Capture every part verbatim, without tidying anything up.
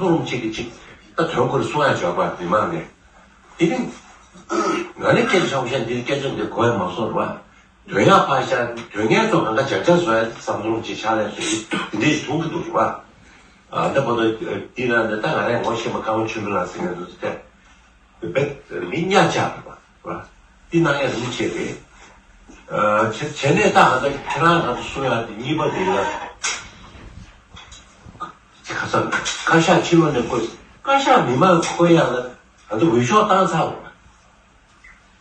རུང་གཅིག་གིས་གཅིག་ད་དོན་ཁོ་རང་གསུང་ཡ་འཇོག་པ་མི་མང་ནས། དེ་རིང་ང་ནི་སྐད་ཆ་བཤད་འདིར་སྐད་ཆ་འདི་གོ་ཡ་མ་སོང་ར། དོན་ཡག་ཕར་བཞག་དོན་ངན་ཚོ་གང་ག་བརྒྱ་ཆ་བཟོ་ཡ་བསམ་བློ་ཅིག་ཕྱག་ལས་བཟོ་ཞིག་དེ་འདྲས་ཞིག་མཐོང་གི་འདུག་ར། ཨ་འདི་བར་དུ་འདི་ན་འདི་ད་ང་རང་ངོ་ཤེས་པ་ཀརྨ་ཆོས་འཕེལ་ལགས་ཟེར་མཁན་འདུག་སྟེ། བེད་མི་གཉའ་བཅག་རེད་པ། འདི་གནང་ཡ་རིན་ཆེ་རེད། ཨ་བྱས་བྱས་ནས་ད་ང་ཚོ་ཁྱེད་རང་ང་ཚོ་གསུང་ཡ་དེ་གཉིས་པ་དེ་ལ། ཁ་སང་བཀའ་ཤག་ཕྱི་ལོགས་ནས་བསྐོས། བཀའ་ཤག་མི་མང་འཁོད་ཡ་ལ་ང་ཚོ་འོས་ཤོག་བཏང་ཚར་བ།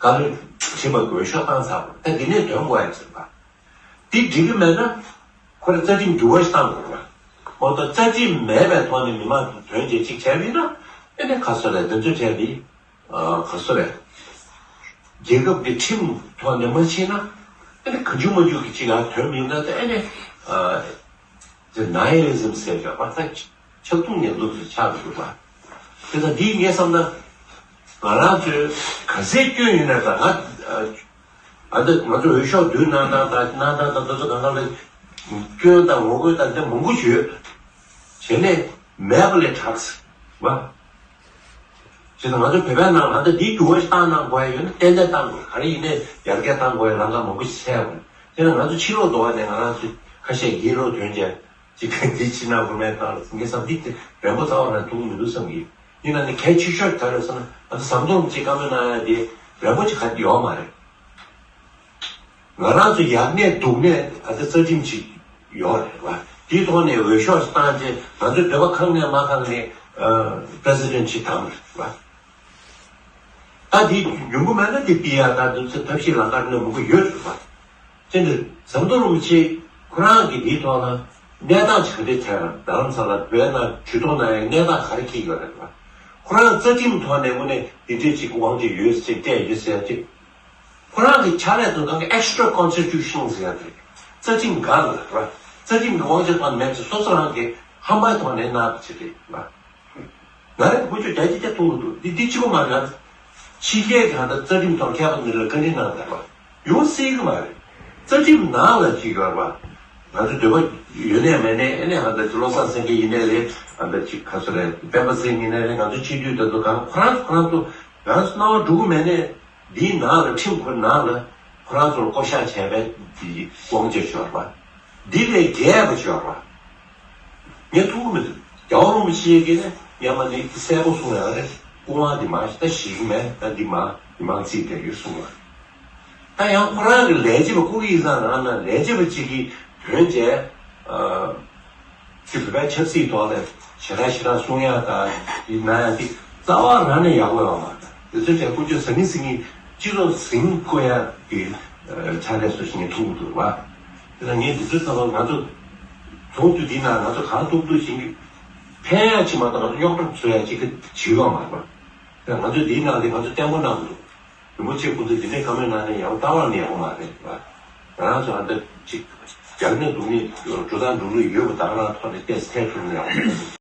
བཀའ་བློན་ཁྲི་པ་འོས་ཤོག་བཏང་ཚར་བ། ད་འདི་ནས་དོན་གོ་ཡ་ཟེར་བ། འདི་འགྲིག་གི་མེད་ན། ཁོ་རེ་རྩ་ཁྲིམས་འགྱུར་བ་ཞིག་བཏང་དགོས་ར། མ་གཏོགས་རྩ་ཁྲིམས་མེད་པའི་ཐོག་ནས་མི་མང་དོན་བྱེད་ཅིག་བྱས་པ་ཡིན་ན། ཨེ་ནས་ཁ་སོ་རེད། དོན་ཚོད་བྱས་པ་ཡིན། ཨ་ག་སོ་རེད། རྒྱལ་ཁབ་ཀྱི་ཁྲིམས་ཐོག་ནས་མ་ཕྱིན་ན། ཨེ་ནས་གང་བྱུང་མང་བྱུང་གི་ཅིག་ལ་དོན་མི་འདྲ་སྟེ། ཨེ་ནས་ཨ་དེ་ནའི་ཧི་ལི་ཛིམ་ཟེར་བ་ད་ཆགས་ཐུང་ཉེར་ལུགས་སུ་ཆགས་འདུག་པ། དེ་ལྟར་འདིའི་ངས་བསམ་ན། ང་རང་ཚོས་ག་ཚད་སྐྱོན་ཡོད་ན་ད་ང་ཨ་ཨ་འདི་ང་ཚོ་འོས་ཤོག་བསྡུས་གནང་སྟངས་དང་གནང་སྟངས་དང་དེ་ཚོ་གང་ག་ལ་སྐྱོན་དང་ངོ་རྒོལ་དང་འདི་མང་པོ་ཞིག་ཡོད། བྱས་ནས་མེད་པ་ལས་དྲག་ཟེར་བ། བྱས་ཙང་ང་ཚོ་བོད་པའི་ནང་ང་ཚོ་འདིའི་འགྱུར་བ་ཞིག་བཏང་གནང་དགོས་ཡ་ཡོད་ན་ཏན་ཏན་བཏང་དགོས། ག་རེ་ཡིན་ནའི་ཡར་རྒྱས་བཏང་དགོས་ཡ་ལམ་ཁ་མང་པོ་ཞིག་འཚོལ་དགོས། དེ་ནས་ང་ཚོ་ཕྱི་ལོགས་འགྲོ་བ་ནས་ང་རང་ཚོ་ཁ་ཤས་ཡིད་རོ་དོན་བྱས་ཅིག་འདི་ཕྱི་ནང་ཁུར་མའི་བཏང་ལ་ངས་བསམ་འདི་དེ་རན་པོ་རྩ་བ་རང་ཐུག་གི་མི་འདུག་བསམ་གི། ཡིན་ན་ནི་གལ་ཆེ་ཤོས་ག་རེ་ཟེར་ན། ཨ་ད་ཟམ་གདོང་ཅིག་བཀའ་མོལ་གནང་ཡ་དེ་རན་པོ་ཅིག་ག་ཡོད་མ་རེད། ང་རང་ཚོ་ཡག་ནས་སྡུག་ནས་ཨ་ད་རྩ་ཁྲིམས་ཅིག་ཡོད་རེད་བ། དེའི་ཐོག་ནས་འོས་ཤོག་ཅིག་བཏང་རྗེས་ང་ཚོའི་འདོད་པ་ཁེངས་ནས་མ་ཁེངས་ནས་ཨ་པི་རེ་སི་ཌེན་ཊི་ཅིག་བདམས་རེད་བ། ད་དེ་ཡོང་གི་མེད་ན་དེ་ཕུད་ཡ་ད་དུང་ཚེ་ཐབས་ཤེས་ལམ་ཁ་ནས་མང་པོ་ཡོད་རེད་བ། དེ་འདྲ་ཟམ་གདོང་རིན་པོ་ཆེ་ཁོ་རང་གི་དེའི་ཐོག་ལ་གནས་སྟངས་ཅིག་ག་འདྲས་འཕྲད་ར། རྡ་རམ་ས་ལ་བོད་ནང་གྲོས་གཏོགས་གནང་ཡའི་གནས་སྟངས་ག་རེ་འཁེལ་ཡོད་རེད་བ། ཁོ་རང་རྩ་ཁྲིམས་ཐོག་ནས་དངོས་གནས་དེ་འདྲས་ཅིག་དབང་ཆ་ཡོད་ཟེར་བལྟས་ཡོད་ཟེར་ཅིག་ཁོ་རང་གི་ཕྱག་ལས་དང་སྒང་གི་ཨེག་སི་ཊྲ་ཀོན་སི་ཊི་ཊུ་ཤན་ཟེར་ཡ་དེ་རེད། རྩ་ཁྲིམས་སྒང་ལ་ར། རྩ་ཁྲིམས་ཀྱི་དབང་ཆ་ཐོག་ནས་མེད་ཚེ་སོ་སོ་རང་གི་ཧམ་པའི་ཐོག་ནས་གནང་བ་ཅིག་རེད་བ། ང་རང་གི་ཀུ་ཅོ་རྒྱ་ཆེ་རྒྱ་མཐོང་གི་འདུག་འདི་འདི་གཅིག་པོ་མ་རེད། ཕྱི་རྒྱལ་གྱི་ཧ་ད་རྩ་ཁྲིམས་ཐོག་མཁས་པ་མི་རིགས་ལ་བཀའ་འདྲི་གནང་དགོས་པ་ཡོང་སྲིད་ཀྱི་མ་རེད། རྩ་ཁྲིམས་ནང་ལ་ཅིག་ཡོད་པ། ང་ཚོ་འདོད་པ་ཡོད་ནས་མེད་ནས་ཨེ་ནས་ཧ་ད་ཅིག་བློ་བཟང་སེང་གེ་ཡིན་ནའི་རེད། ཧ་ད་ཅིག་ག་ཚོད་རེད། སྤེན་པ་ཚེ་རིང་ཡིན་ནའི་རེད། ང་ཚོ་སྤྱི་འཐུས་དེ་ཚོ་གང་ཁོ་རང་ཁོ་རང་ཚོ་ང་ཚོ་སྣང་བ་འགྲོ་གི་མེད་ནས། འདིའི་ནང་ལ་ཁྲིམས་ཁོ་ནང་ལ་ཁོ་རང་ཚོར་བསྐོ་བཞག་བྱས་པའི་འདི་དབང་ཆ་ཤོར་བ། འདི་ལས་རྒྱས་པ་ཤོར་བ། ངས་ཐུག་གི་མི་འདུག་རྒྱལ་བ་རིན་པོ་ཆེ་གིས་ནི་སྔོན་མ་ནས་གསལ་པོ་གསུངས་ཡོད་རེད། སྐུ་དབང་འདི་མ་ད་ཞིག་མེད། ད་འདི་མ་འདི་མ་རྩིས་བསྡད་ཡོད་གསུངས་པ། ད་ཡང་ཁོ་རང་གི་ལས་བྱེད་པ་སྐུ་སྒེར་ཡིན་ཙང་རང་ལ་ལས་བྱེད་པ་གཅིག་གིས་དོན་བྱས། ཨ། ཅིག་བོད་པའི་ཆབ་སྲིད་ཐོག་ལ་ཞེ་དྲག་ཞེ་དྲག་གསུང་ཡ་དང་དེ་གནང་ཡ་དེ་རྩ་བ་རང་ནས་ཡག་པོ་ཡོད་མ་རེད། དེ་ཚོ་བྱས་ཀུན་སྤྱོད་ཟང་ངེ་ཟིང་ངེ་སྤྱི་ཚོགས་ཟིང་དགོས་ཡ་གི་ཕྱག་ལས་སུ་ཞིག་ངས་ཐུག་གི་འདུག་བ། དེ་ལ་ངས་འདི་ཚོའི་ཐོག་ལ་ང་ཚོ་ཚོགས་འདུ་འདིའི་ནང་ང་ཚོ་གང་ཐུབ་ཐུབ་བྱེད་ཀྱི་ཕན་ཡ་ཕྱིན་མ་གཏོགས་ང་ཚོ་རྙོག་དྲ་བཟོ་ཡ་ཅིག་གི་བྱེད་ཡོད་མ་རེད་བ། དེ་ང་ཚོ་འདིའི་ནང་ལ་ང་ཚོ་བརྟན་པོ་གནང་གི་འདུག་རིན་པོ་ཆེ་སྐུ་ཚེ་འདི་ནས་བཀའ་མོལ་གནང་ནས་ཡག་པོ་རྩ་བ་ནས་ཡག་པོ་མ་རེད་བ། ང་རང་ཚོ་ཨ་འདྲ་ཅིག་རྒྱག་ནས་འདུག་ནི་འགྲོ་སྟངས་འགྲོ་ལུགས་ཡོད་པ་དང་རང་ཐོག་ནས་བལྟས་ཐད་ཐུབ་ནས་ཡག་པོ་རེད།